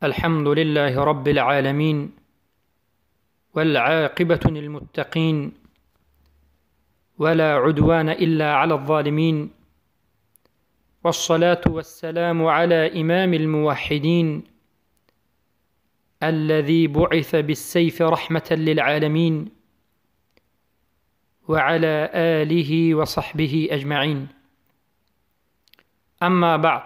الحمد لله رب العالمين، والعاقبة للمتقين، ولا عدوان إلا على الظالمين، والصلاة والسلام على إمام الموحدين الذي بعث بالسيف رحمة للعالمين، وعلى آله وصحبه أجمعين. أما بعد،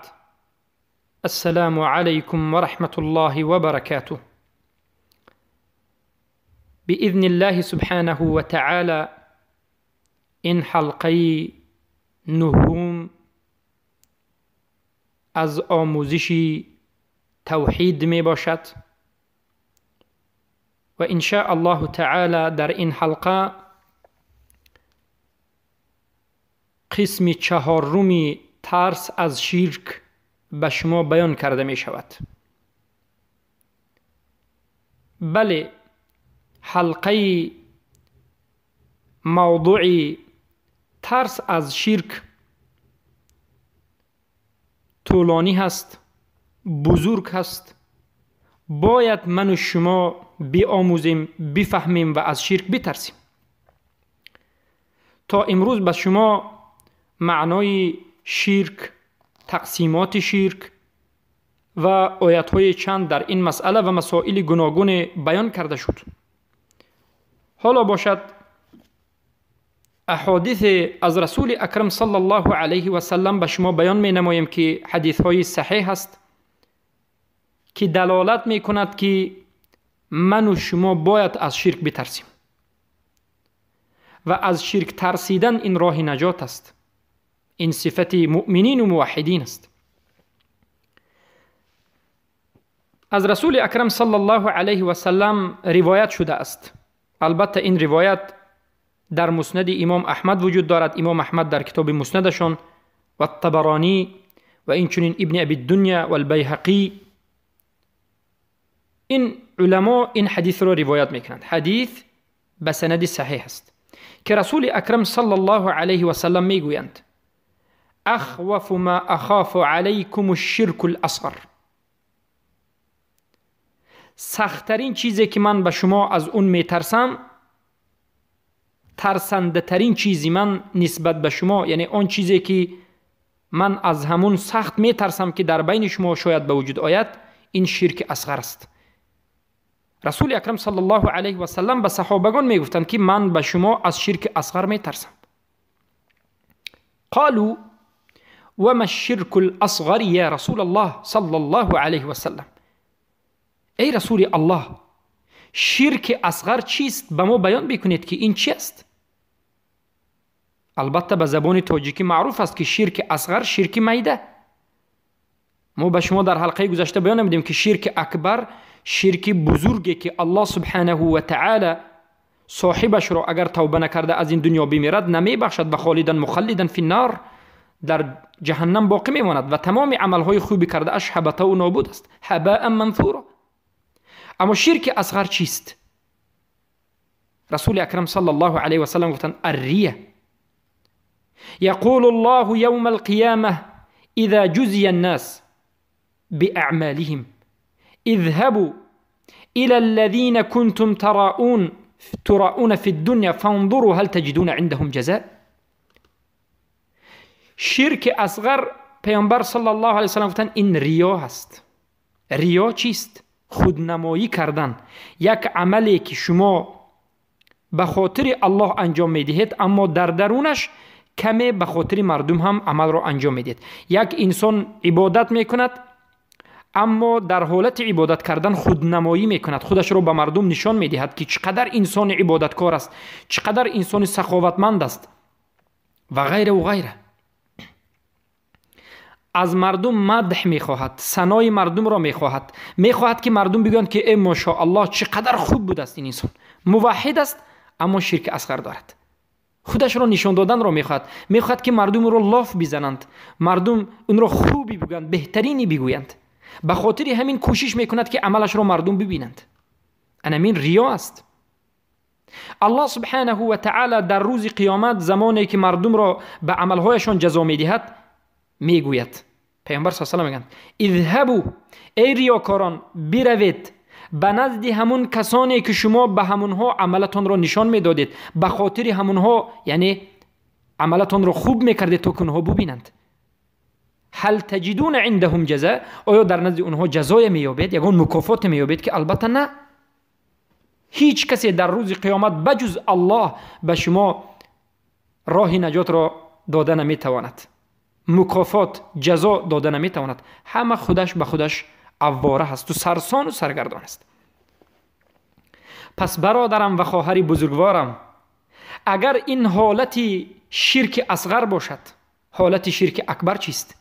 السلام عليكم ورحمة الله وبركاته. بإذن الله سبحانه وتعالى این حلقه نهم از آموزش توحید می باشد و إن شاء الله تعالی در این حلقه قسم چهارم ترس از شرک به شما بیان کرده می شود. بله، حلقه موضوع ترس از شرک طولانی هست، بزرگ هست. باید من و شما بیاموزیم، بفهمیم و از شرک بترسیم. تا امروز به شما معنای شرک، تقسیمات شرک و آیت‌های چند در این مسئله و مسائل گوناگون بیان کرده شد. حالا باشد احادیث از رسول اکرم صلی الله علیه و سلم به شما بیان می نماییم که حدیث های صحیح است که دلالت می کند که من و شما باید از شرک بترسیم و از شرک ترسیدن این راه نجات است. این صفت مؤمنین و موحدین است. از رسول اکرم صلی الله علیه و سلم روایت شده است. البته این روایت در مسند امام احمد وجود دارد. امام احمد در کتاب مسندشان و الطبرانی و اینچنین ابن ابی الدنیا و البیهقی، این علما این حدیث را روایت میکنند. حدیث به سند صحیح است که رسول اکرم صلی الله علیه و سلم میگویند: اخوف ما اخاف علیکم الشرک الاصغر. سختترین چیزی که من به شما از اون میترسم، ترسنده ترین چیزی من نسبت به شما، یعنی آن چیزی که من از همون سخت میترسم که در بین شما شاید به وجود آید، این شرک اصغر است. رسول اکرم صلی الله علیه و سلم به صحابگان میگفتند که من به شما از شرک اصغر میترسم. قالوا وما الشرك الاصغر یا رسول الله صلی الله علیه و سلم. ای رسول الله، شرک اصغر چیست؟ به ما بیان بکنید که این چی است. البته به زبان تاجیکی معروف است که شرک اصغر شرک میده. ما به شما در حلقه گذشته بیان نمودیم که شرک اکبر شرک بزرگی که الله سبحانه و تعالی صاحبش را اگر توبه نکرده از این دنیا بمیرد نمیبخشد و خالدا مخلدا فی النار، در جهنم باقی میماند و تمام عملهای خوبی کرده اش حبطه و نابود است، هباء منثورا. اما شرک اصغر چیست؟ رسول اکرم صلی الله علیه و سلم گفتند: الریه. یقول الله یوم القیامه اذا جزی الناس باعمالهم اذهبوا الى الذين كنتم تراؤون في الدنيا فانظروا هل تجدون عندهم جزاء. شرک اصغر، پیامبر صلی الله علیه و سلم گفتند این ریا هست. ریا چیست؟ خودنمایی کردن. یک عملی که شما به خاطر الله انجام میدهید اما در درونش کمی به خاطر مردم هم عمل را انجام میدهید. یک انسان عبادت میکند اما در حالت عبادت کردن خودنمایی میکند، خودش را به مردم نشان میدهد که چقدر انسان عبادتکار است، چقدر انسان سخاوتمند است و غیره و غیره. از مردم مدح میخواهد، ثنای مردم را میخواهد، میخواهد که مردم بگویند که ای ماشاءالله چقدر خوب بود است این انسان، موحد است اما شرک اصغر دارد. خودش را نشان دادن را میخواهد، میخواهد که مردم را لاف بزنند، مردم اون را خوبی بگویند، بهترینی بگویند. به خاطر همین کوشش میکند که عملش را مردم ببینند. این ریا است. الله سبحانه و تعالی در روز قیامت زمانی که مردم را به عملهایشان جزا میدهد میگوید Паёмбар саллаллоҳу алайҳи ва саллам мегӯянд: اذهبوا، эй риёкорон, биравед ба назди ҳамун касоне ки шумо ба ҳамунҳо амалатонро нишон медодед, ба хотири ҳамунҳо, яъне амалатонро хуб мекардед, то ки онҳо бубинанд. هل تجدون عندهم جزاء؟ оё дар назди онҳо ҷазое меёбед, ягон мукофоте меёбед? Ки албатта на. Ҳеҷ касе дар рӯзи қиёмат ба ҷуз Аллоҳ ба шумо роҳи наҷотро дода наметавонад, мукофот, ҷазо дода наметавонад. Ҳама худаш ба худаш аввора ҳасту сарсону саргардон аст. Пас бародарам ва хоҳари бузургворам, агар ин ҳолати ширки асғар бошад, ҳолати ширки акбар чист?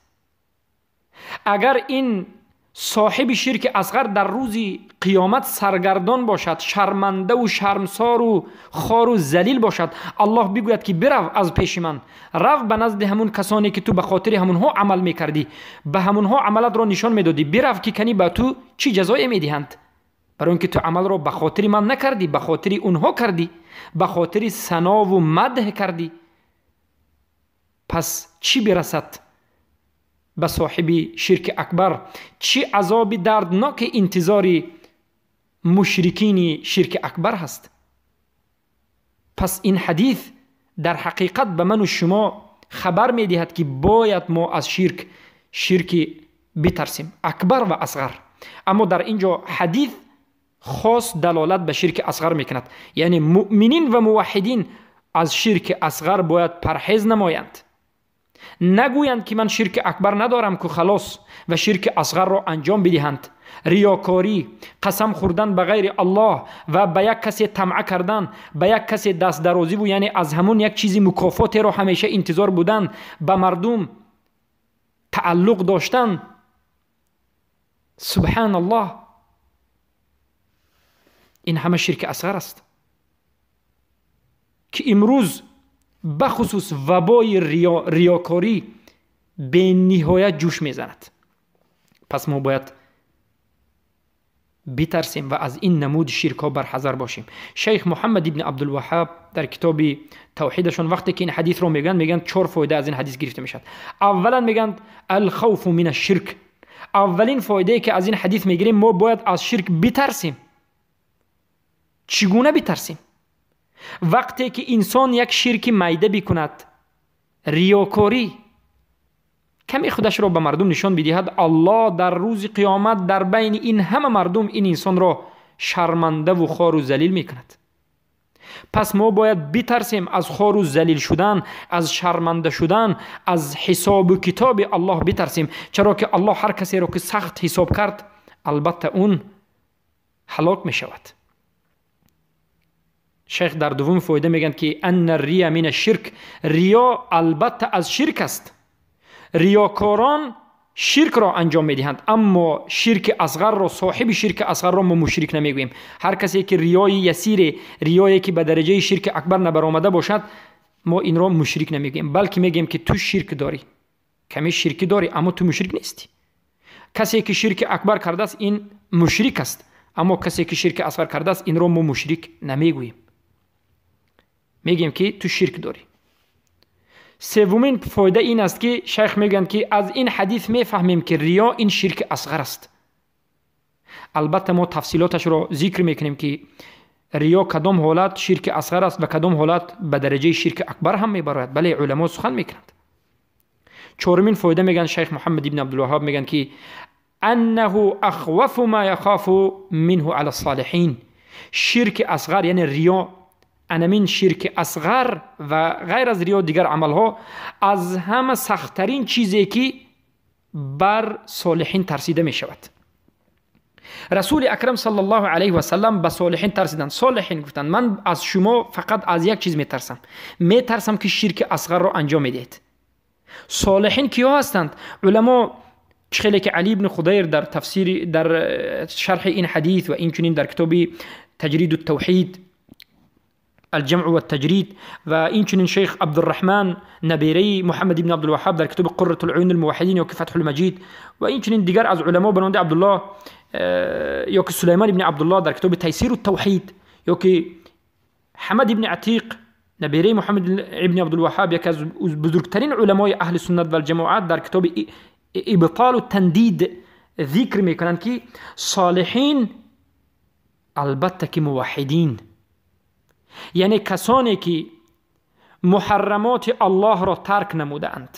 Агар ин соҳиби ширки асғар дар рӯзи қиёмат саргардон бошад, шармандаву шармсору хору залил бошад, Аллоҳ бигӯяд ки бирав аз пеши ман, рав ба назди ҳамун касоне ки ту ба хотири ҳамунҳо амал мекардӣ, ба ҳамунҳо амалатро нишон медодӣ, бирав ки кани ба ту чӣ ҷазое медиҳанд, барои он ки ту амалро ба хотири ман накардӣ, ба хотири онҳо кардӣ, ба хотири санову мадҳ кардӣ. Пас чӣ бирасад ба соҳиби ширки акбар? Чӣ азоби дардноки интизори мушрикини ширки акбар ҳаст? Пас ин ҳадис дар ҳақиқат ба ману шумо хабар медиҳад, ки бояд мо аз ширки битарсем, акбар ва асғар. Аммо дар ин ҷо ҳадис хос далолат ба ширки асғар мекунад, яъне муъминин ва муваҳҳидин аз ширки асғар бояд парҳез намоянд. Нагӯянд ки ман ширки акбар надорам ку халос, ва ширки асғарро анҷом бидиҳанд. Риёкорӣ, қасам хӯрдан ба ғайри Аллоҳ ва ба як касе тамъа кардан, ба як касе дастдарозиву яъне аз ҳамун як чизи мукофотеро ҳамеша интизор будан, ба мардум тааллуқ доштан. Субҳаналлоҳ, ин ҳама ширки асғар аст, ки имрӯз бахусус вабои риёкорӣ бениҳоят ҷӯш мезанад. Пас мо бояд битарсем ва аз ин намуди ширкҳо барҳазар бошем. Шайх Муҳаммад ибни Абдулваҳҳаб дар китоби тавҳидашон вақте ки ин ҳадисро мегӯянд, мегӯянд чор фоида аз ин ҳадис гирифта мешавад. Аввалан мегӯянд: алхавфу мин ашширк. Аввалин фоидае ки аз ин ҳадис мегирем, мо бояд аз ширк битарсем. Чӣ гуна битарсем? Вақте ки инсон як ширки майда бикунад, риёкорӣ, каме худашро ба мардум нишон бидиҳад, Аллоҳ дар рӯзи қиёмат дар байни ин ҳама мардум ин инсонро шармандаву хору залил мекунад. Пас мо бояд битарсем аз хору залил шудан, аз шарманда шудан, аз ҳисобу китоби Аллоҳ битарсем, чаро ки Аллоҳ ҳар касеро ки сахт ҳисоб кард, албатта он ҳалок мешавад. Шайх дар дуввум фоида мегӯянд ки анна рия мин ашширк. Риё албатта аз ширк аст. Риёкорон ширкро анҷом медиҳанд, аммо ширки асғарро, соҳиби ширки асғарро мо мушрик намегӯем. Ҳар касе ки риёи ясире, риёе ки ба дараҷаи ширки акбар набаромада бошад, мо инро мушрик намегӯем, балки мегӯем ки ту ширк дорӣ, каме ширкӣ дорӣ, аммо ту мушрик нестӣ. Касе ки ширки акбар кардааст, ин мушрик аст, аммо касе ки ширки асғар кардааст, инро мо мушрик намегӯем, мегӯем ки ту ширк дорӣ. Севумин фоида ин аст, ки шайх мегӯянд, ки аз ин ҳадис мефаҳмем, ки риё ин ширки асғар аст. Албатта мо тафсилоташро зикр мекунем, ки риё кадом ҳолат ширки асғар аст ва кадом ҳолат ба дараҷаи ширки акбар ҳам мебарояд. Бале, уламо сухан мекунанд. Чорумин фоида мегӯянд шайх Муҳаммад ибни Абдулваҳҳоб, мегӯянд ки аннаҳу ахвафу ма яхофу минҳу ала солиҳин. Ширки асғар, яъне риё, анамин ширки асғар ва ғайр аз риё дигар амалҳо аз ҳама сахттарин чизе ки бар солиҳин тарсида мешавад. Расули акрам саллаллоҳу алайҳи васаллам ба солиҳин тарсиданд. Солиҳин гуфтанд: ман аз шумо фақат аз як чиз метарсам, метарсам ки ширки асғарро анҷом медиҳед. Солиҳин киҳо ҳастанд? Уламо чӣ хеле ки Али ибни Худайр дар тафсири, дар шарҳи ин ҳадис ва инчунин дар китоби Таҷриду тавҳид, الجمع والتجريد، و اینچنین شیخ عبدالرحمن نبیری محمد ابن عبدالوهاب در کتاب قرة العیون الموحدین یا که فتح المجید، و اینچنین دیگر از علما بنانده عبدالله یا که سلیمان ابن عبدالله در کتاب تیسیر التوحید، یا که حمد ابن عتیق نبیری محمد ابن عبدالوهاب، یکی از بزرگترین علمای اهل سنت و الجماعت، در کتاب ابطال و تندید ذکر میکنند که صالحین البته که موحدین، یعنی کسانی که محرمات الله را ترک نمودند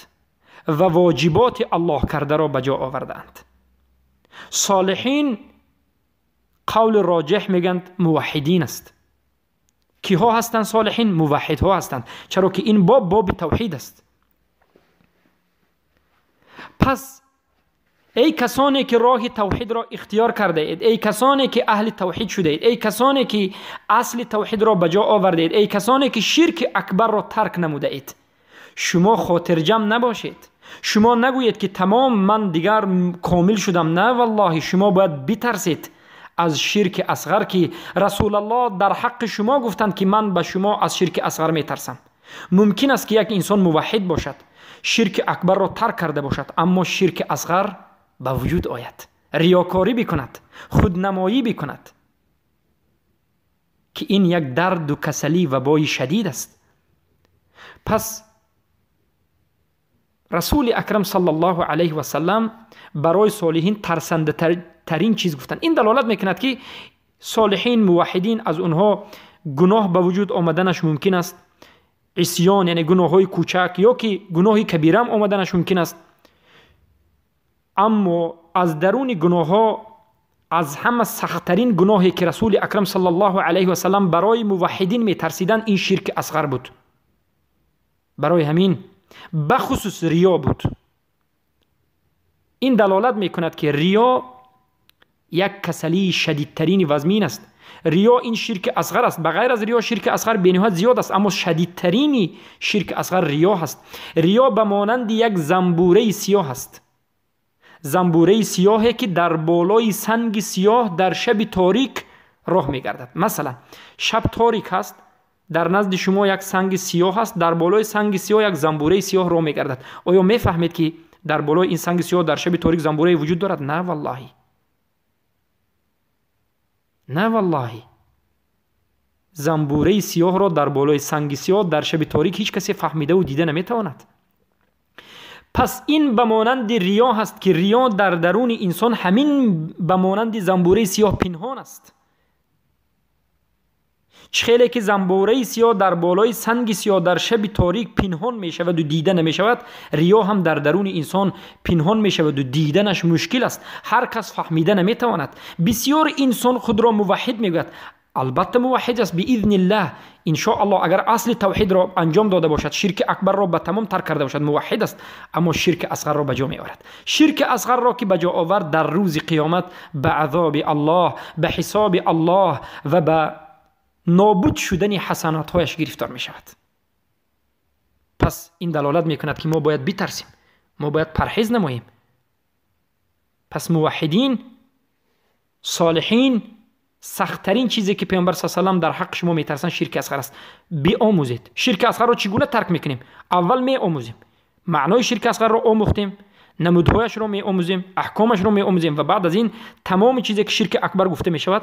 و واجبات الله کرده را به جا آوردند. صالحین قول راجح میگند موحدین است. کیها هستند صالحین؟ موحدها هستند، چرا که این باب باب توحید است. پس ای کسانی که راه توحید را اختیار کرده اید، ای کسانی که اهل توحید شده اید، ای کسانی که اصل توحید را به جا آورده اید، ای کسانی که شرک اکبر را ترک نموده اید، شما خاطر جمع نباشید. شما نگویید که تمام من دیگر کامل شدم. نه والله، شما باید بترسید از شرک اصغر که رسول الله در حق شما گفتند که من به شما از شرک اصغر میترسم. ممکن است که یک انسان موحد باشد، شرک اکبر را ترک کرده باشد، اما شرک اصغر به وجود آید، ریاکاری بکند، خودنمایی بکند، که این یک درد و کسلی و وبای شدید است. پس رسول اکرم صلی الله علیه و سلم برای صالحین ترسنده ترین چیز گفتند. این دلالت میکند که صالحین موحدین از اونها گناه به وجود آمدنش ممکن است، عصیان یعنی گناه های کوچک یا که گناه کبیره هم آمدنش ممکن است، اما از درون گناه ها از همه سختترین گناهی که رسول اکرم صلی الله علیه و سلم برای موحدین میترسیدند این شرک اصغر بود. برای همین بخصوص ریا بود. این دلالت میکند که ریا یک کسلی شدیدترین وزمین است. ریا این شرک اصغر است. بغیر از ریا شرک اصغر بینهایت زیاد است، اما شدیدترین شرک اصغر ریا هست. ریا به مانند یک زنبوره سیاه است، زنبوره سیاهی که در بالای سنگ سیاه در شب تاریک راه میگردد. مثلا شب تاریک است، در نزد شما یک سنگ سیاه است، در بالای سنگ سیاه یک زنبوره سیاه راه میگردد. آیا میفهمید که در بالای این سنگ سیاه در شب تاریک زنبوره وجود دارد؟ نه والله، نه والله. زنبوره سیاه را در بالای سنگ سیاه در شب تاریک هیچ کسی فهمیده و دیده نمیتواند. پس این به مانند ریا هست که ریا در درون انسان همین به مانند زنبوره سیاه پنهان است. چخیلی که زنبوره سیاه در بالای سنگ سیاه در شب تاریک پنهان می شود و دیده نمی شود، ریا هم در درون انسان پنهان می شود و دیدنش مشکل است. هر کس فهمیده نمی تواند. بسیار انسان خود را موحد می گوید، البته موحد است باذن الله، ان شاء الله اگر اصل توحید را انجام داده باشد، شرک اکبر را به تمام ترک کرده باشد، موحد است، اما شرک اصغر را به جا می آورد. شرک اصغر را که به جا آورد در روز قیامت به عذاب الله، به حساب الله و به نابود شدن حسنات هایش گرفتار می شود. پس این دلالت می کند که ما باید بترسیم، ما باید پرهیز نماییم. پس موحدین، صالحین، سختترین چیزی که پیامبر صلی الله علیه و سلم در حق شما میترسن شرک اصغر است. بیاموزید شرک اصغر را چگونه ترک میکنیم. اول میآموزیم معنای شرک اصغر را آموختیم، نمودهایش را میآموزیم، احکامش را میآموزیم و بعد از این تمام چیزی که شرک اکبر گفته میشود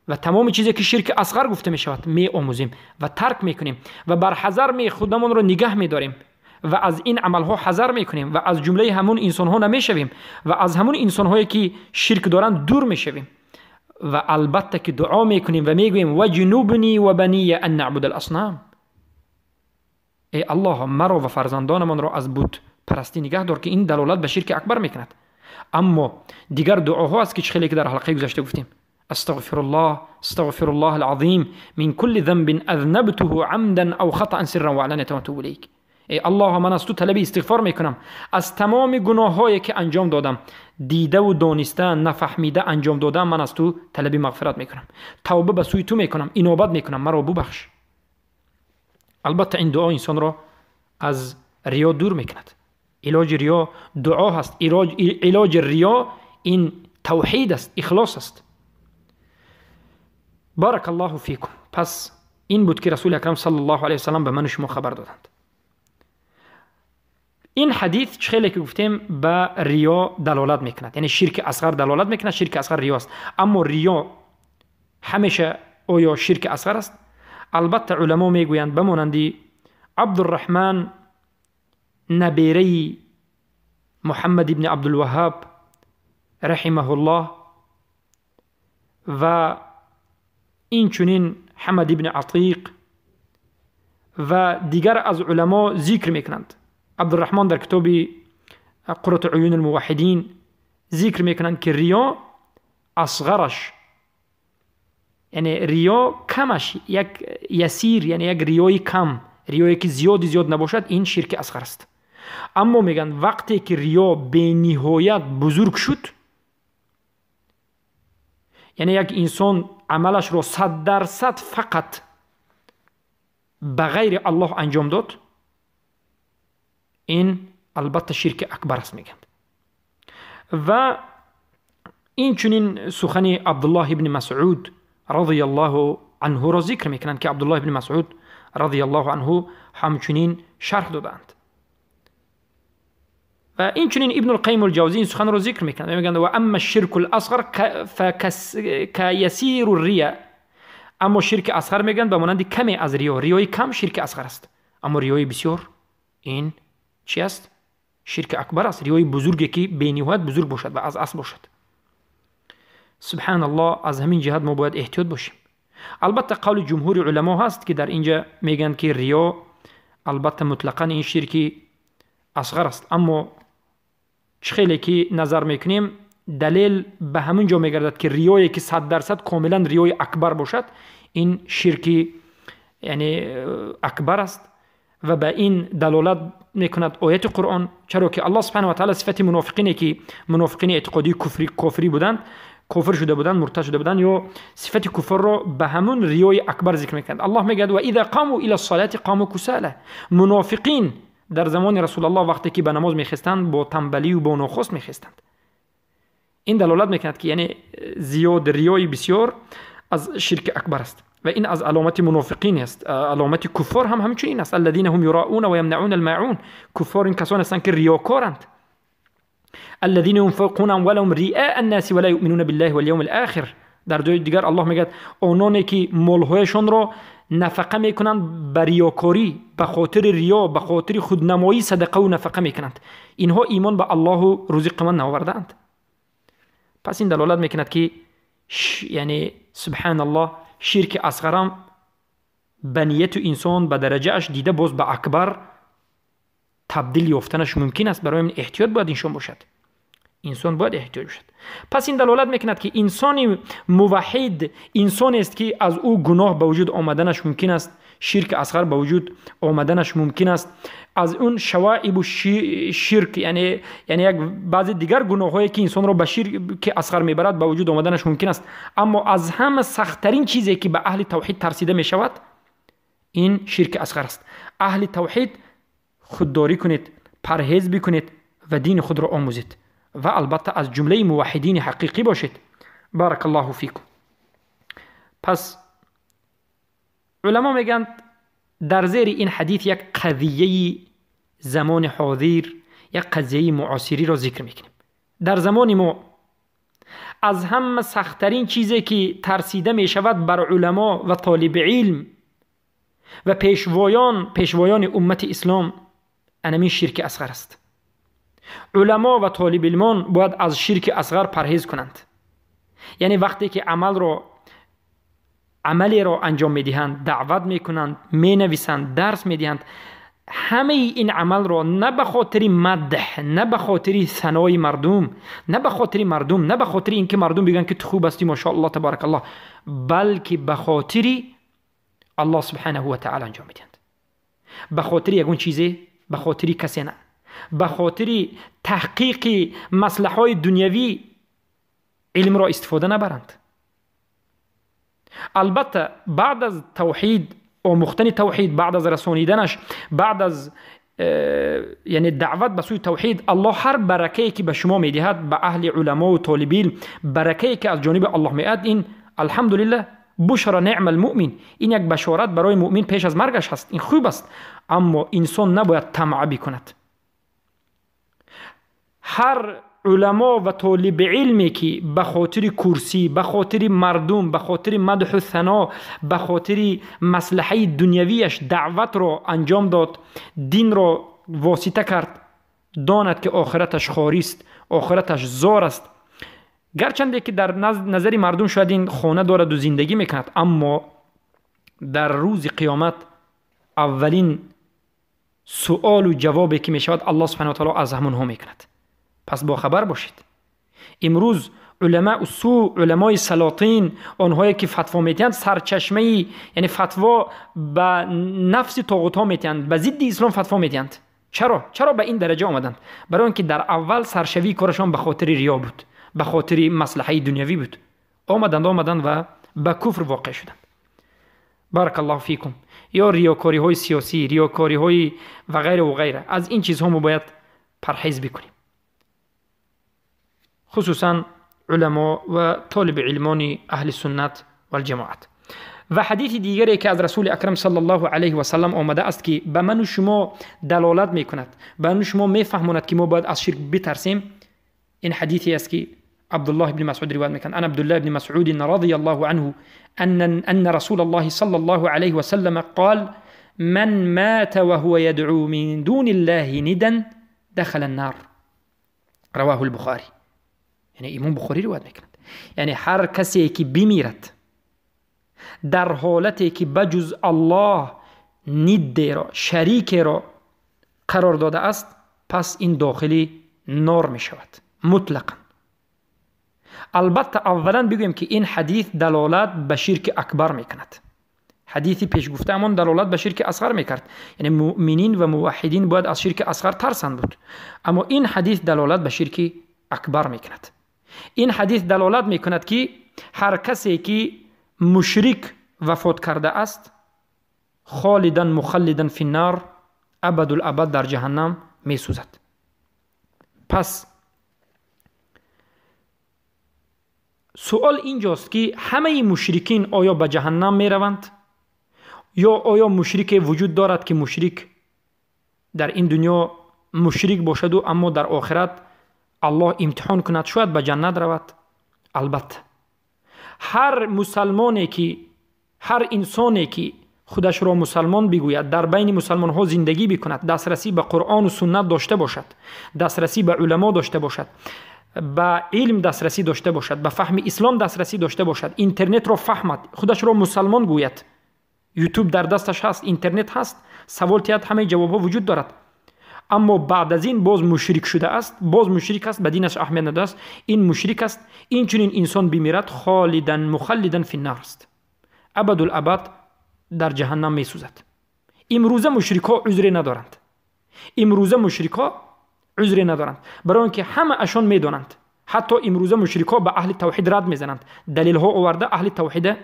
و تمام چیزی که شرک اصغر گفته میشود میآموزیم و ترک میکنیم و بر حذر می خودمون را نگه میداریم و از این عملها حذر میکنیم و از جمله همون انسانها نمیشویم و از همون انسانهایی که شرک دارند دور میشویم و البته که دعا میکنیم و میگوییم و جنوبنی و بنی ان نعبد الاصنام. ای الله مرا و فرزندانمان را از بت پرستی نگه دار، که این دلالت به شرک اکبر میکند. اما دیگر دعاها است که خیلی که در حلقه گذشته گفتیم، استغفر الله استغفر الله العظیم من كل ذنب اذنبته عمدا او خطا سرا وعلانیه و اتوب الیک. ای الله من از تو طلب استغفار میکنم از تمام گناههایی که انجام دادم، دیده و دانسته نفهمیده انجام دادم، من از تو طلب مغفرت میکنم، توبه به سوی تو میکنم، انابت میکنم، مرا ببخش. البته این دعا انسان را از ریا دور میکند. علاج ریا دعا هست، علاج ریا این توحید است، اخلاص است. بارک الله فیکم. پس این بود که رسول اکرم صلی الله علیه و سلم به من و شما خبر دادند. این حدیث خیلی که گفتیم به ریا دلالت میکند، یعنی شرک اصغر دلالت میکند، شرک اصغر ریا است. اما ریا همیشه آیا شرک اصغر است؟ البته علما میگویند به مانند عبدالرحمن نبیره Муҳаммад ибн Абдулваҳҳоб раҳимаҳуллоҳ ва инчунин Ҳамад ибн Атиқ ва дигар аз уламо зикр мекунанд. Абдурраҳмон дар китоби Қуррату уюн алмуваҳҳидин зикр мекунанд, ки риё асғараш, яъне риё камаш як ясир, яъне як риёи кам, риёе ки зиёди зиёд набошад, ин ширки асғар аст. Аммо мегӯянд, вақте ки риё бениҳоят бузург шуд, яъне як инсон амалашро 100% фақат ба ғайри Аллоҳ анҷом дод, ин албатта ширки акбар аст, мегӯянд. Ва инчунин сухани Абдуллоҳ ибни Масъуд радиаллоҳу анҳуро зикр мекунанд, ки Абдуллоҳ ибни Масъуд радиаллоҳу анҳу ҳамчунин шарҳ додаанд. Ва инчунин Ибну Алқайим Алҷавзӣ ин суханро зикр мекунанд. Мегӯянд: ва амма ширку ласғар факаясиру рия. Аммо ширки асғар, мегӯянд, ба монанди каме аз риё, риёи кам ширки асғар аст, аммо риёи бисёр ин чи аст? Ширки акбар аст, риёи бузурге ки бениҳоят бузург бошад ва аз асл бошад. Субҳаналлоҳ, аз ҳамин ҷиҳат мо бояд эҳтиёт бошем. Албатта, қавли ҷумҳури уламо ҳаст, ки дар инҷа мегӯянд, ки риё албатта мутлақан ин ширки асғар аст. Аммо чӣ хеле ки назар мекунем, далел ба ҳамин ҷо мегардад, ки риёе ки 100% комилан риёи акбар бошад, ин ширки, яъне, акбар аст. Ва ба ин далолат мекунад ояти Қуръон, чаро ки Аллоҳ субҳана ва таала сифати мунофиқине, ки мунофиқини эътиқодии кофирӣ буданд, кофир шуда буданд, муртад шуда буданд, ё сифати куфрро ба ҳамун риёи акбар зикр мекунад. Аллоҳ мегӯяд: ва иза қаму ила ссалати қаму кусала. Мунофиқин дар замони Расулаллоҳ вақте ки ба намоз мехестанд, бо тамбалию бо нохост мехестанд. Ин далолат мекунад, ки, яъне, зиёд риёи бисёр аз ширки акбар аст ва ин аз аломати мунофиқин аст. Аломати куффор ҳам ҳамчунин аст: аллазина ҳум юраъуна ва ямнаъуна алмаъун. Куффор ин касоне ҳастанд, ки риёкоранд. الذين ينفقون أموالهم رئاء الناس ولا يؤمنون بالله واليوم الآخر. Дар ҷои дигар Аллоҳ мегӯяд: ононе ки молҳояшонро нафақа мекунанд ба риёкорӣ, ба хотири риё, ба хотири худнамоӣ садақаву нафақа мекунанд, инҳо имон ба Аллоҳу рӯзи қиёмат наовардаанд. Пас ин далолат мекунад, ки, яъне, субҳаналлоҳ, ширки асғарам ба нияту инсон, ба дараҷааш дида, боз ба акбар табдил ёфтанаш мумкин аст. Барои ин эҳтиёт бояд инсон бошад, инсон бояд эҳтиёт бошад. Пас ин далолат мекунад, ки инсони муваҳҳид инсонест, ки аз ӯ гуноҳ ба вуҷуд омаданаш мумкин аст, ширки асғар ба вуҷуд омаданаш мумкин аст, аз он шаваибу ширк, яъне як баъзе дигар гуноҳҳое, ки инсонро ба ширки асғар мебарад, ба вуҷуд омаданаш мумкин аст. Аммо аз ҳама сахттарин чизе, ки ба аҳли тавҳид тарсида мешавад, ин ширки асғар аст. Аҳли тавҳид, худдорӣ кунед, парҳез бикунед ва дини худро омӯзед ва албатта аз ҷумлаи муваҳҳидини ҳақиқӣ бошед. Баракаллоҳу фикум. Пас уламо мегӯянд, дар зери ин ҳадис як қазияи замони ҳозир, як қазияи муосириро зикр мекунем. Дар замони мо аз ҳама сахттарин чизе, ки тарсида мешавад бар уламо ва толиби илм ва пешвоён, пешвоёни уммати ислом, анамин ширки асғар аст. Уламо ва толибилмон бояд аз ширки асғар парҳез кунанд, яъне вақте ки амалро, амалеро анҷом медиҳанд, даъват мекунанд, менависанд, дарс медиҳанд, ҳамаи ин амалро на ба хотири мадҳ, на ба хотири санои мардум, на ба хотири мардум, на ба хотири ин ки мардум бигӯянд, ки ту хуб ҳастӣ, машоаллоҳ, табаракаллоҳ, балки ба хотири Аллоҳ субҳанаҳу ва таъала анҷом медиҳанд. Ба хотири ягон чизе, ба хотири касе на, ба хотири таҳқиқи маслаҳаҳои дунявӣ илмро истифода набаранд. Албатта, баъд аз тавҳид омӯхтани тавҳид, баъд аз расониданаш, баъд аз яъне даъват ба сӯи тавҳид, Аллоҳ ҳар баракае, ки ба шумо медиҳад, ба аҳли уламову толиби илм баракае, ки аз ҷониби Аллоҳ меояд, ин алҳамдулиллаҳ, бушра неъма алмуъмин, ин як башорат барои муъмин пеш аз маргаш ҳаст, ин хуб аст. Аммо инсон набояд тамъа бикунад. Ҳар уламо ва толиби илме, ки ба хотири курсӣ, ба хотири мардум, ба хотири мадҳу сано, ба хотири маслиҳаи дунявияш даъватро анҷом дод, динро восита кард, донад ки охираташ хорист, охираташ зор аст. Гарчанде ки дар назари мардум шояд ин хона дорад ва зиндагӣ мекунад, аммо дар рӯзи қиёмат аввалин суолу ҷавобе ки мешавад, Аллоҳ субҳанаҳу ва таъоло аз ҳамонҳо мекунад. Пас бохабар бошед. Имрӯз уламаи су, уламои салотин, онҳое ки фатво метиҳанд, сарчашмаи, яъне фатво ба нафси тоғутҳо метиҳанд, ба зидди ислом фатво метиҳанд. Чаро? Чаро ба ин дараҷа омаданд? Барои он ки дар аввал саршавии корашон ба хотири риё буд, ба хотири маслиҳаи дунявӣ буд. Омаданд ва ба куфр воқеъ шуданд. Баракаллоҳу фикум. Ё риёкориҳои сиёсӣ, риёкориҳои ва ғайра ва ғайра. Аз ин чизҳо мо бояд парҳез бикунем. Хусусан уламо ва толиби илмони аҳли суннат валҷамоат. Ва ҳадиси дигаре ки аз расули акрам саллаллоҳу алайҳи васаллам омада аст, ки ба ману шумо далолат мекунад, ба ману шумо мефаҳмонад, ки мо бояд аз ширк битарсем, ин ҳадисе аст ки Абдуллоҳ ибни Масъуд ривоят мекунад. Ан Абдуллоҳ ибни Масъуд радияллоҳу анҳу анна расулаллоҳи саллаллоҳу алайҳи васаллам қол: ман мата ва ҳува ядъу мин дуниллаҳи нидан дахала ан-нар. Равоҳул Бухорӣ. Яъне имом Бухорӣ ривоят мекунад. Яъне ҳар касе ки бимирад дар ҳолате ки ба ҷуз Аллоҳ ниддеро, шарикеро қарор додааст, пас ин дохили нор мешавад мутлақан. Албатта аввалан бигӯем ки ин ҳадис далолат ба ширки акбар мекунад. Ҳадиси пешгуфтаамон далолат ба ширки асғар мекард, яъне муъминин ва муваҳҳидин бояд аз ширки асғар тарсанд буд. Аммо ин ҳадис далолат ба ширки акбар мекунад. Ин ҳадис далолат мекунад ки ҳар касе ки мушрик вафот кардааст, холидан мухаллидан финнар, абадул абад дар ҷаҳаннам месӯзад. Пас суол инҷост ки ҳамаи мушрикин оё ба ҷаҳаннам мераванд, ё оё мушрике вуҷуд дорад ки мушрик дар ин дунё мушрик бошаду, аммо дар охират Аллоҳ имтиҳон кунад, шояд ба ҷаннат равад? Албатта ҳар мусалмоне ки, ҳар инсоне ки худашро мусалмон бигӯяд, дар байни мусалмонҳо зиндагӣ бикунад, дастрасӣ ба Қуръону суннат дошта бошад, дастрасӣ ба уламо дошта бошад, ба илм дастрасӣ дошта бошад, ба фаҳми ислом дастрасӣ дошта бошад, интернетро фаҳмад, худашро мусалмон гӯяд, ютуб дар дасташ ҳаст, интернет ҳаст, савол тиҳад, ҳамаи ҷавобҳо вуҷуд дорад. Аммо баъд аз ин боз мушрик шудааст, боз мушрик аст, ба динаш аҳамият надодааст, ин мушрик аст. Инчунин инсон бимирад, холидан мухаллидан финнар аст, абадул абад дар ҷаҳаннам месӯзад. Имрӯза мушрикҳо узре надоранд. Имрӯза мушрикҳо узре надоранд, барои он ки ҳамаашон медонанд. Ҳатто имрӯза мушрикҳо ба аҳли тавҳид рад мезананд, далелҳо оварда аҳли тавҳида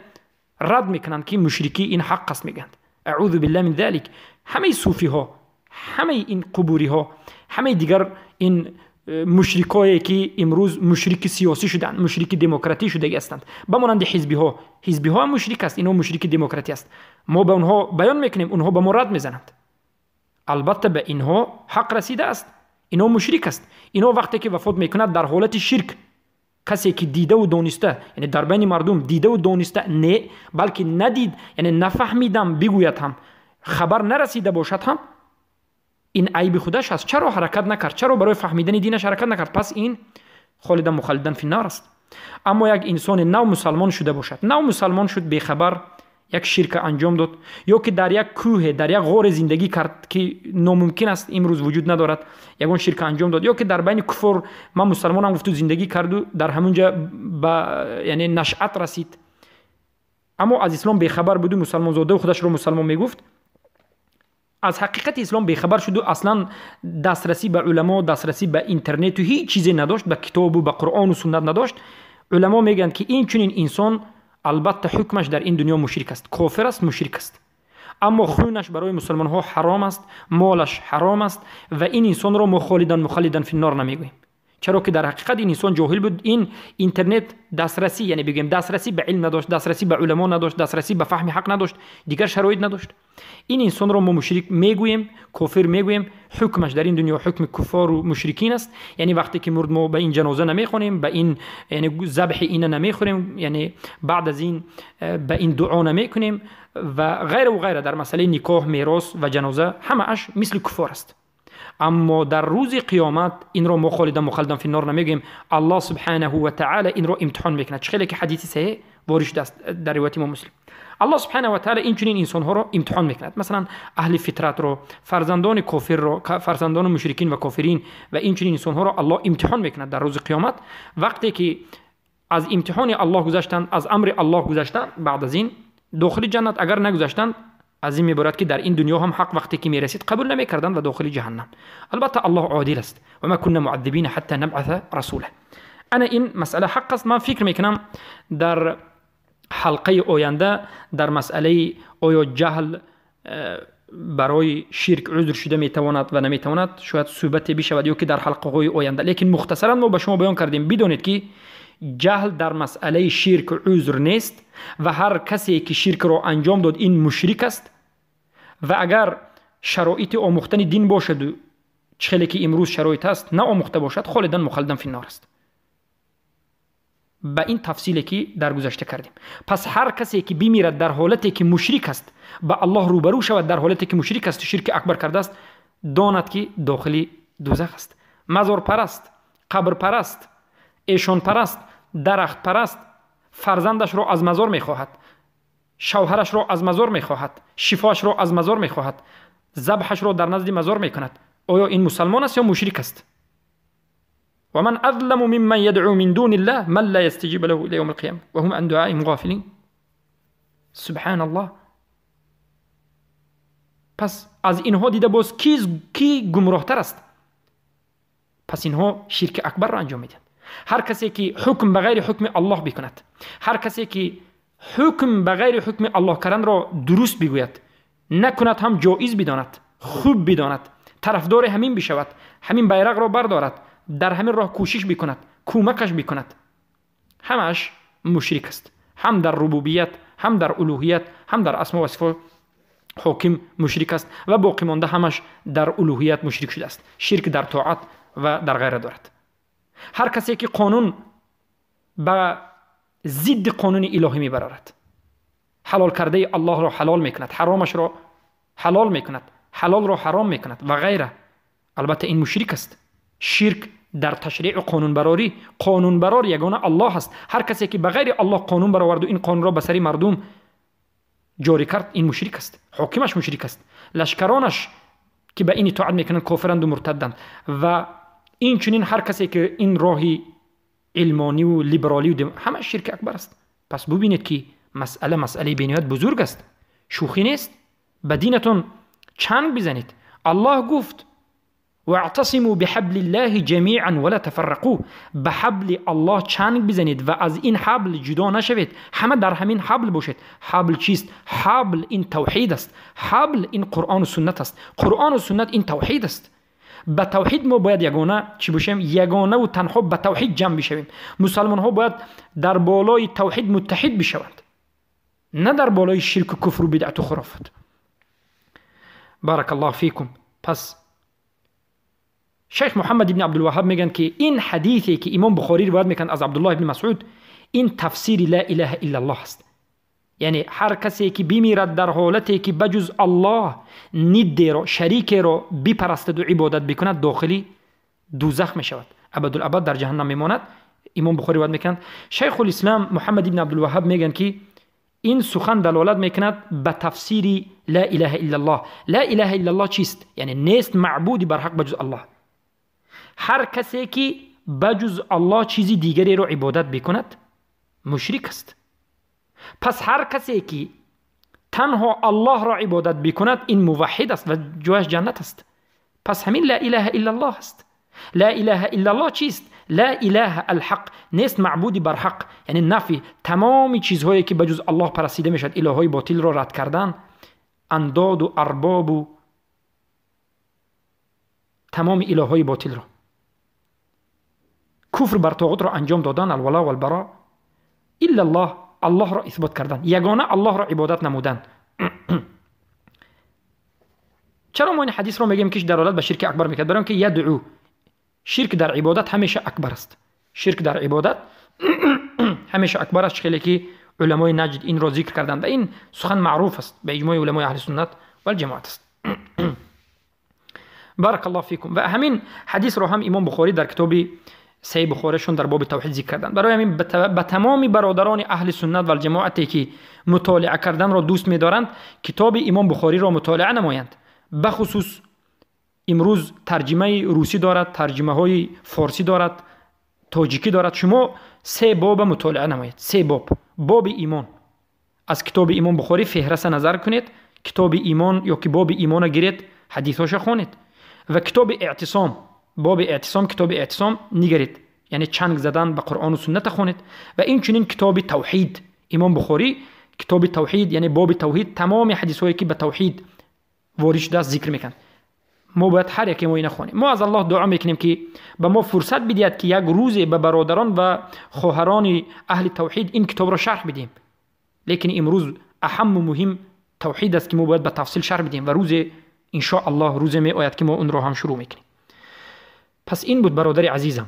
рад мекунанд ки мушрикӣ ин ҳақ аст, мегӯянд. Аъузу биллаҳи мин залик. Ҳамаи суфиҳо, ҳамаи ин қубуриҳо, ҳамаи дигар ин мушрикое ки имрӯз мушрики сиёсӣ шуданд, мушрики демократӣ шудагӣ ҳастанд, ба монанди ҳизбиҳо. Ҳизбиҳо ҳам мушрик аст, инҳо мушрики демократӣ аст. Мо ба онҳо баён мекунем, онҳо ба мо рад мезананд. Албатта ба инҳо ҳақ расидааст, инҳо мушрик аст. Инҳо вақте ки вафот мекунад дар ҳолати ширк, касе ки дидаву дониста, яъне дар байни мардум дидаву дониста не, балки надид, яъне нафаҳмидам бигӯяд ҳам, хабар нарасида бошад ҳам, ин айби худаш аст. Чаро ҳаракат накард? Чаро барои фаҳмидани динаш ҳаракат накард? Пас ин холидан мухаллидан финнар аст. Аммо як инсони нав мусалмон шуда бошад, нав мусалмон шуд, бехабар як ширка анҷом дод, ё ки дар як кӯҳе, дар як ғоре зиндагӣ кард ки номумкин аст, имрӯз вуҷуд надорад, ягон ширка анҷом дод, ё ки дар байни куфор ман мусалмонам гуфту зиндагӣ карду дар ҳамунҷа ба яъне нашъат расид, аммо аз ислом бехабар буду мусалмонзода худашро мусалмон мегуфт, аз ҳақиқати ислом бехабар шуду аслан дастрасӣ ба уламо, дастрасӣ ба интернету ҳеҷ чизе надошт, ба китобу ба Қуръону суннат надошт. Уламо мегӯянд ки ин чунин инсон албатта ҳукмаш дар ин дунё мушрик аст, кофир аст, мушрик аст, аммо хунаш барои мусалмонҳо ҳаром аст, молаш ҳаром аст ва ин инсонро мо холидан мухаллидан финнор намегӯем. Чаро ки дар ҳақиқат ин инсон ҷоҳил буд, ин интернет дастрасӣ, яъне бигӯем дастрасӣ ба илм надошт, дастрасӣ ба уламо надошт, дастрасӣ ба фаҳми ҳақ надошт, дигар шароит надошт. Ин инсонро мо мушрик мегӯем, кофир мегӯем, ҳукмаш дар ин дунё ҳукми куфору мушрикин аст. Яъне вақте ки мурд мо ба ин ҷаноза намехонем, ба ин яъне забҳи ина намехӯрем, яъне баъд аз ин ба ин дуо намекунем ва ғайра ва ғайра. Дар масъалаи никоҳ, мерос ва ҷаноза ҳамааш мисли куфор аст. Аммо дар рӯзи қиёмат инро мо холидан мухалладан финнор намегӯем. Аллоҳ субҳанаҳу ва таъала инро имтиҳон мекунад. Чӣ хеле ки ҳадиси саҳеҳ ворид шудааст дар ривояти имом Муслим. Аллоҳ субҳанаҳу ва таъала инчунин инсонҳоро имтиҳон мекунад. Масалан, аҳли фитратро, фарзандони кофирро, фарзандони мушрикин ва кофирин ва инчунин инсонҳоро Аллоҳ имтиҳон мекунад дар рӯзи қиёмат. Вақте ки аз имтиҳони Аллоҳ гузаштанд, аз амри Аллоҳ гузаштанд, баъд аз ин дохили ҷаннат, агар нагузаштанд, аз ин мебарад ки дар ин дунё ҳам ҳақ вақте ки мерасид қабул намекарданд ва дохили ҷаҳаннам. Албатта Аллоҳ одил аст. Ва ма кунна муаззибина ҳатта набъаса расула. Ана ин масъала ҳақ аст. Ман фикр мекунам дар ҳалқаи оянда дар масъалаи оё ҷаҳл барои ширк узр шуда метавонад ва наметавонад шояд суҳбате бишавад ё ки дар ҳалқаҳои оянда. Лекин мухтасаран мо ба шумо баён кардем, бидонед ки ҷаҳл дар масъалаи ширк узр нест ва ҳар касе ки ширкро анҷом дод ин мушрик аст. Ва агар шароити омӯхтани дин бошаду чӣ хеле ки имрӯз шароит аст наомӯхта бошад, холидан мухалладан финнор аст. Ба ин тафсиле ки дар гузашта кардем. Пас ҳар касе ки бимирад дар ҳолате ки мушрик аст, ба Аллоҳ рӯбарӯ шавад дар ҳолате ки мушрик аст, ширки акбар кардааст, донад ки дохили дӯзах аст. Мазорпараст, қабрпараст, эшонпараст, дарахтпараст фарзандашро аз мазор мехоҳад, шавҳарашро аз мазор мехоҳад, шифоашро аз мазор мехоҳад, забҳашро дар назди мазор мекунад. Оё ин мусалмон аст ё мушрик аст? ومن أظلم ممن يدعو من دون الله من لا يستجيب له إلى يوم القيامة وهم عن دعائهم غافلين. سبحان الله. پس از اینها دیده باز کی گمراهتر است؟ پس اینها شرک اکبر را انجام میدن. هر کسی که حکم به غیر حکم الله بکند، هر کسی که حکم به غیر حکم الله کردن را درست بگوید، نکند هم جایز بداند، خوب بداند، طرفدار همین بشود، همین بیرق را بردارد، در همین راه کوشش بکند، کمکش بکند، همش مشرک است. هم در ربوبیت، هم در الوهیت، هم در اسما و صفات حاکم مشرک است و باقی مانده همش در الوهیت مشرک شده است. شرک در طاعت و در غیره دارد. هر کسی که قانون به ضد قانون الهی میبرارد، حلال کرده الله را حلال میکند، حرامش را حلال میکند، حلال را حرام میکند و غیره، البته این مشرک است. شرک در تشریع قانون براری، قانون برار یگانه الله است. هر کسی که به غیر الله قانون برآورد و این قانون را به سر مردم جاری کرد، این مشرک است. حاکمش مشرک است، لشکرانش که به این اطاعت میکنند کافرند و مرتدند. و این چنین هر کسی که این راهی علمانی و لیبرالی و همه شرک اکبر است. پس ببینید که مسئله مسئله بینیت بزرگ است، شوخی نیست. به دینتون چنگ بزنید. الله گفت واعتصموا بحبل الله جمیعا ولا تفرقوا. به حبل الله چنگ بزنید و از این حبل جدا نشوید، همه در همین حبل باشید. حبل چیست؟ حبل این توحید است، حبل این قرآن و سنت است، قرآن و سنت این توحید است. به توحید ما باید یگانه چی باشیم؟ یگانه و تنها به توحید جمع بشویم. مسلمان ها باید در بالای توحید متحد بشوند، نه در بالای شرک و کفر و بدعت و خرافات. بارک الله فیکم. پس شیخ محمد ابن عبدالوهاب میگن که این حدیثی که امام بخاری روایت میکند از عبدالله ابن مسعود، این تفسیر لا اله الا الله است. یعنی هر کسی که بمیرد در حالتی که بجز الله ند را، شریک را بپرستد و عبادت بکند، داخلی دوزخ میشود، ابدالابد در جهنم میماند. امام بخاری روایت میکند. شیخ الاسلام محمد ابن عبدالوهاب میگن که این سخن دلالت میکند به تفسیر لا اله الا الله. لا اله الا الله چیست؟ یعنی نیست معبودی بر حق بجز الله. هر کسی که بجز الله چیزی دیگری را عبادت بکند مشرک است. پس هر کسی که تنها الله را عبادت بکند این موحد است و جایش جنت است. پس همین لا اله الا الله است. لا اله الا الله چیست؟ لا اله الحق، نیست معبودی بر حق، یعنی نفی تمام چیزهایی که بجز الله پرستیده میشد، الههای باطل را رد کردن، انداد و ارباب و تمام الههای باطل را، کفر بر طاغوت را انجام دادن، الولا والبرا، الا الله، الله را اثبات کردن، یگانه الله را عبادت نمودن. چرا ما این حدیث را میگیم که دلالت به شرک اکبر میکرد؟ برای اینکه یدعو، شرک در عبادت همیشه اکبر است. شرک در عبادت همیشه اکبر است، خیلی که علمای نجد این را ذکر کردند و این سخن معروف است به اجماع علمای اهل سنت و الجماعت است. بارک الله فیکم. و همین حدیث رو هم امام بخاری در کتاب صحیح بخاریشون در باب توحید ذکر کردن. برای همین به تمام برادران اهل سنت و الجماعتی که مطالعه کردن را دوست می‌دارند کتاب امام بخاری را مطالعه نمایند. بخصوص امروز ترجمه روسی دارد، ترجمه های فارسی دارد، تاجیکی دارد. شما 3 باب مطالعه نمایید. 3 باب. باب ایمان از کتاب امام بخاری فهرست نظر کنید، کتاب ایمان یا که باب ایمان گیرید، حدیثاشو خوانید. و کتاب اعتصام، باب اعتصام، کتاب اعتصام نگرید، یعنی چنگ زدن به قرآن و سنت خوانید. و این چنین کتاب توحید امام بخاری، کتاب توحید یعنی باب توحید، تمام حدیث هایی که به توحید وارد شده است ذکر میکنند. ما باید هر یکی ما اینو خوانیم. ما از الله دعا میکنیم که به ما فرصت بدهد که یک روز به برادران و خواهران اهل توحید این کتاب را شرح بدیم. لیکن امروز اهم و مهم توحید است که ما باید به تفصیل شرح بدیم و روز ان شاء الله روز می آید که ما اون را هم شروع میکنیم. پس این بود برادر عزیزم،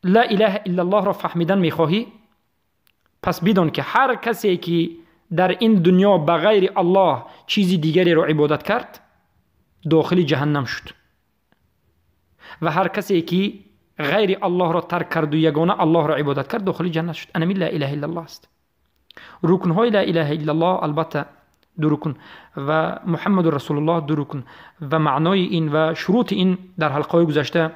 لا اله الا الله را فهمیدن میخواهی؟ پس بدان که هر کسی که در این دنیا به غیر الله چیزی دیگری را عبادت کرد داخل جهنم شد، و هر کسی که غیر الله را ترک کرد و یگانه الله را عبادت کرد داخل جنت شد. انمی لا اله الا الله است. رکنهای لا اله الا الله البته 2 رکن و محمد رسول الله 2 رکن و معنای این و شروط این در حلقه های گذشته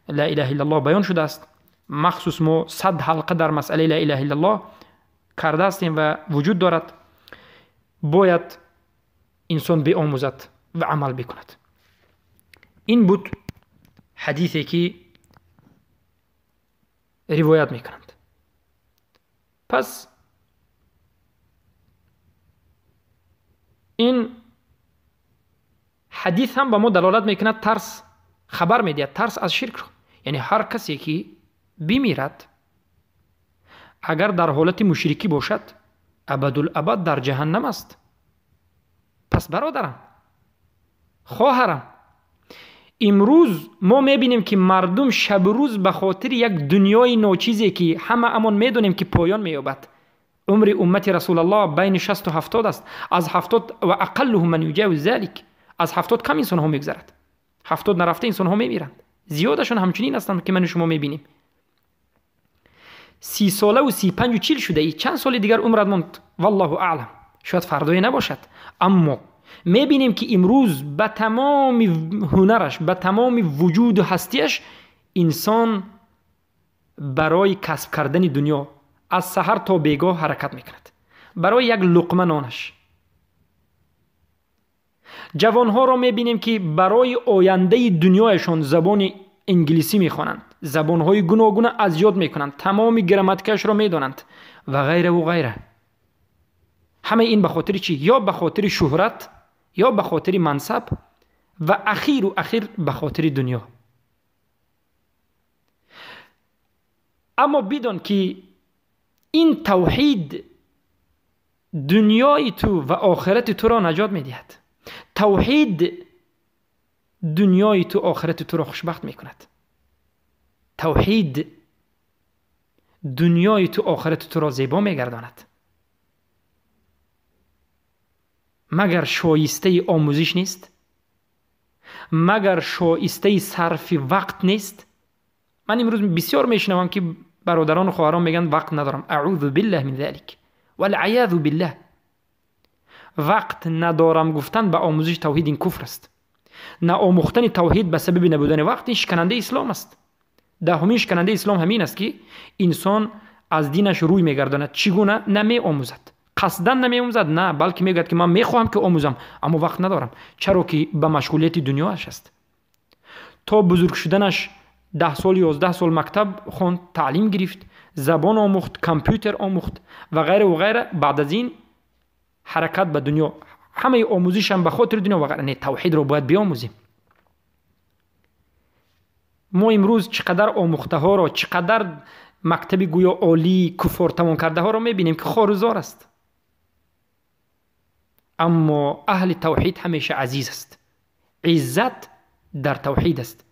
لا اله الا الله بیان شده است. مخصوص ما 100 حلقه در مسئله لا اله الا الله کرده هستیم و وجود دارد. باید انسان بیاموزد و عمل بکند. این بود حدیثی که روایت میکنند. پس این حدیث هم به ما دلالت میکند، ترس خبر میدهد، ترس از شرک رو. یعنی هر کسی که بمیرد اگر در حالت مشرکی باشد ابدالابد در جهنم است. پس برادرم، خواهرم، امروز ما میبینیم که مردم شب و روز به خاطر یک دنیای ناچیزی که همه امان میدونیم که پایان مییابد. عمر امت رسول الله بین 60 و 70 است. از 70 و اقله من یجاوز ذلک، از 70 کم انسان ها میگذرد. 70 نرفته انسان ها میمیرند. زیادشون همچنین هستند که من و شما میبینیم. 30 ساله و 35 و 40 شده ای، چند سال دیگر عمرت ماند والله اعلم، شاید فردای نباشد. اما میبینیم که امروز به تمام هنرش، به تمام وجود و هستیش، انسان برای کسب کردن دنیا از سحر تا بیگاه حرکت میکند برای یک لقمه نانش. جوانها را میبینیم که برای آینده دنیایشان زبان انگلیسی میخوانند، زبانهای گوناگون از یاد میکنند، تمام گراماتیکش را میدانند و غیره و غیره. همه این به خاطر چی؟ یا به خاطر شهرت، یا به خاطر منصب، و اخیر و اخیر به خاطر دنیا. اما بدان که این توحید دنیای تو و آخرت تو را نجات میدهد. توحید دنیای تو، آخرت تو را خوشبخت میکند. توحید دنیای تو، آخرت تو را زیبا میگرداند. مگر شایسته آموزش نیست؟ مگر شایسته صرف وقت نیست؟ من امروز بسیار میشنوم که برادران و خواهران میگن وقت ندارم. اعوذ بالله من ذلک والعیاذ بالله. وقت ندارم گفتن به آموزش توحید این کفر است. نه آموختن توحید به سبب نبودن وقت این شکننده اسلام است. دهمین شکننده اسلام همین است که انسان از دینش روی میگرداند. چگونه؟ نمی آموزد، قصدا نمی آموزد، نه، بلکه میگوید که من میخواهم که آموزم اما وقت ندارم. چرا که به مشغولیت دنیاش است. تا بزرگ شدنش 10 سال 11 سال مکتب خواند، تعلیم گرفت، زبان آموخت، کامپیوتر آموخت و غیره و غیره. بعد از این حرکت به دنیا، همه آموزش هم به خاطر دنیا و غیره. نه، توحید رو باید بیاموزیم. ما امروز چقدر آموخته ها را، چقدر مکتب گویا عالی کفار تمام کرده ها را میبینیم که خار و زار است. اما اهل توحید همیشه عزیز است. عزت در توحید است.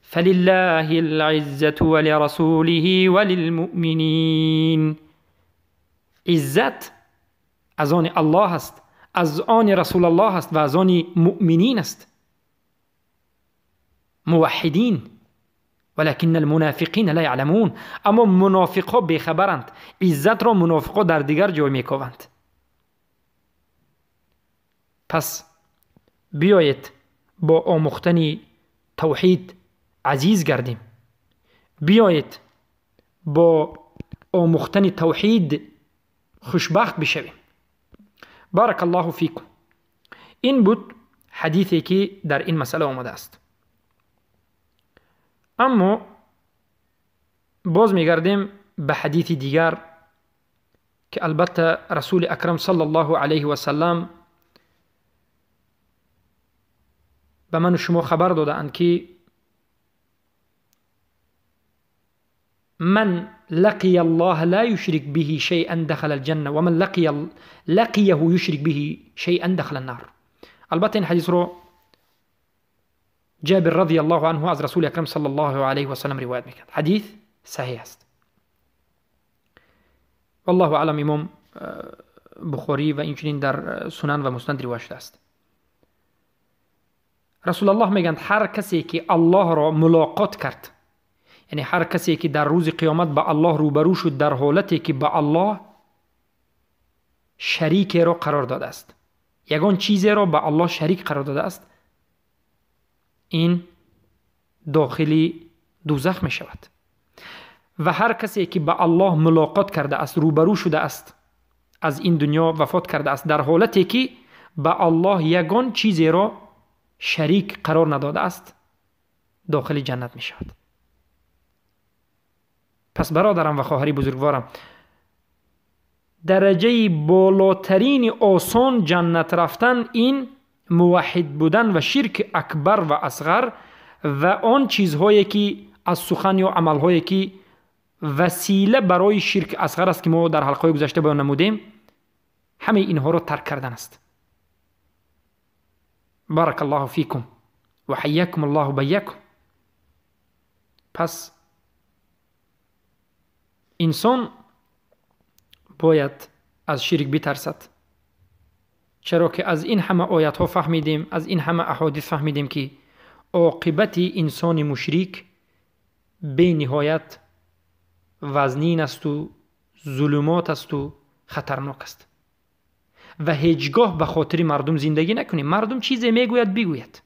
فلله العزة ولرسوله وللمؤمنین. عزت از آن الله است، از آن رسول الله است و از آن مؤمنین است، موحدین. ولكن المنافقین لا یعلمون. اما منافقها بیخبرند، عزت را منافقها در دیگر جای میکوبند. پس بیایید با آموختن توحید عزیز گردیم، بیایید با آموختن توحید خوشبخت بشویم. بارک الله فیکم. این بود حدیثی که در این مسئله آمده است. اما باز میگردیم به حدیث دیگر که البته رسول اکرم صلی الله علیه و سلم به من و شما خبر دادند که من لقي الله لا يشرك به شيئا دخل الجنة ومن لقيه يشرك به شيئا دخل النار. البته این حدیث رو جابر رضی الله عنه از رسول اکرم صلی الله علیه و سلم روایت میکرد. حدیث صحیح است. والله اعلم امام بخاری و اینچنین در سنن و مسند روایت شده است. رسول الله میگند هر کسی که الله را ملاقات کرد، یعنی هر کسی که در روز قیامت به الله روبرو شد در حالتی که به الله شریک را قرار داده است، یگان چیزی را به الله شریک قرار داده است، این داخلی دوزخ می شود. و هر کسی که به الله ملاقات کرده است، روبرو شده است، از این دنیا وفات کرده است در حالتی که به الله یگان چیزی را شریک قرار نداده است، داخل جنت می شود. پس برادرم و خواهری بزرگوارم، درجه بالاترین آسان جنت رفتن این موحد بودن و شرک اکبر و اصغر و آن چیزهایی که از سخن یا عملهایی که وسیله برای شرک اصغر است که ما در حلقه گذشته بیان نمودیم، همه اینها را ترک کردن است. بارک الله فیکم و حیاکم الله بیاکم. پس انسان باید از شرک بترسد، چرا که از این همه آیت ها فهمیدیم، از این همه احادیث فهمیدیم که عاقبت انسان مشرک بی نهایت وزنین است و ظلمات است و خطرناک است. و هیچگاه به خاطر مردم زندگی نکنیم. مردم چیزی میگوید بگوید،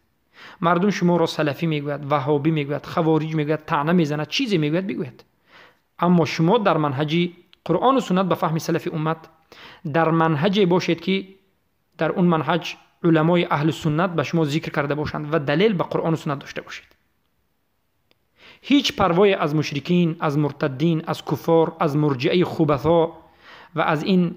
مردم شما را سلفی میگوید، وهابی میگوید، خوارج میگوید، طعنه میزند، چیزی میگوید بگوید، اما شما در منهج قرآن و سنت به فهم سلف امت در منهج باشید که در اون منهج علمای اهل سنت به شما ذکر کرده باشند و دلیل به قرآن و سنت داشته باشید. هیچ پروای از مشرکین، از مرتدین، از کفار، از مرجعه خبثا و از این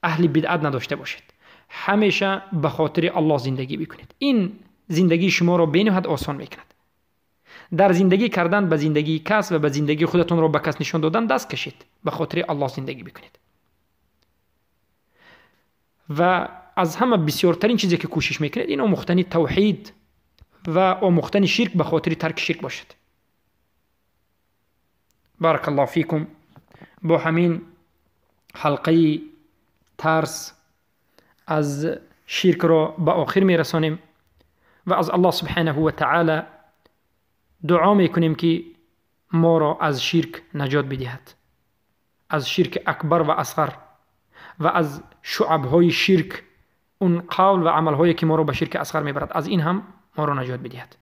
اهل بدعت نداشته باشید. همیشه به خاطر الله زندگی بکنید. این زندگی شما را بینهایت آسان میکند. در زندگی کردن به زندگی کس و به زندگی خودتون را به کس نشان دادن دست کشید. به خاطر الله زندگی بکنید. و از همه بسیارترین چیزی که کوشش میکنید این آموختن توحید و آموختن شرک به خاطر ترک شرک باشد. بارک الله فیکم. با همین حلقه ترس از شرک را به آخر میرسانیم و از الله سبحانه و تعالی دعا میکنیم که ما را از شرک نجات بدهد، از شرک اکبر و اصغر و از شعبهای شرک، اون قول و عملهایی که ما را به شرک اصغر میبرد، از این هم ما را نجات بدهد.